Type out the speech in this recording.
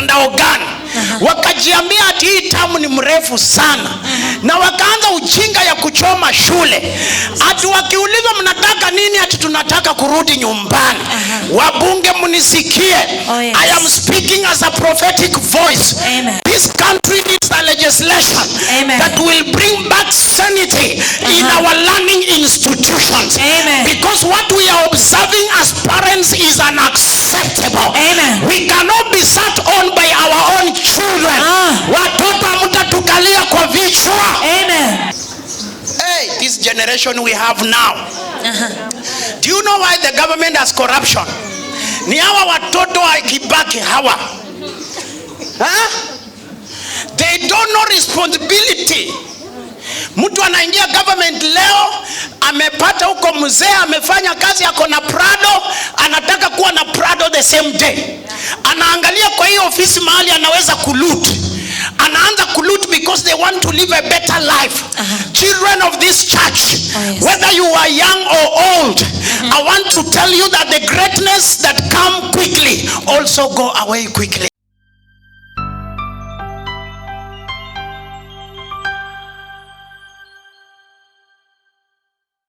mtandao gani, wakajiambia ati hii tamu ni mrefu sana, na wakaanza ujinga ya kuchoma shule. Ati wakiulizwa mnataka nini, ati tunataka kurudi nyumbani. Wabunge mnisikie. I am speaking as a prophetic voice. This country needs a legislation that will bring back sanity in our learning institutions. Because what we are observing as parents is unacceptable. We cannot be sat on by our own children. Watoto mtatukalia kwa vichwa. Hey, this generation we have now. Do you know why the government has corruption? Ni hawa watoto wa Kibaki hawa. They don't know responsibility. Mtu anaingia government leo, amepata huko mzee, amefanya kazi, ako na Prado, anataka kuwa na Prado the same day. Anaangalia kwa hiyo ofisi mahali anaweza kuloot. Anaanza kuloot because they want to live a better life. Children of this church, whether you are young or old, I want to tell you that the greatness that come quickly also go away quickly.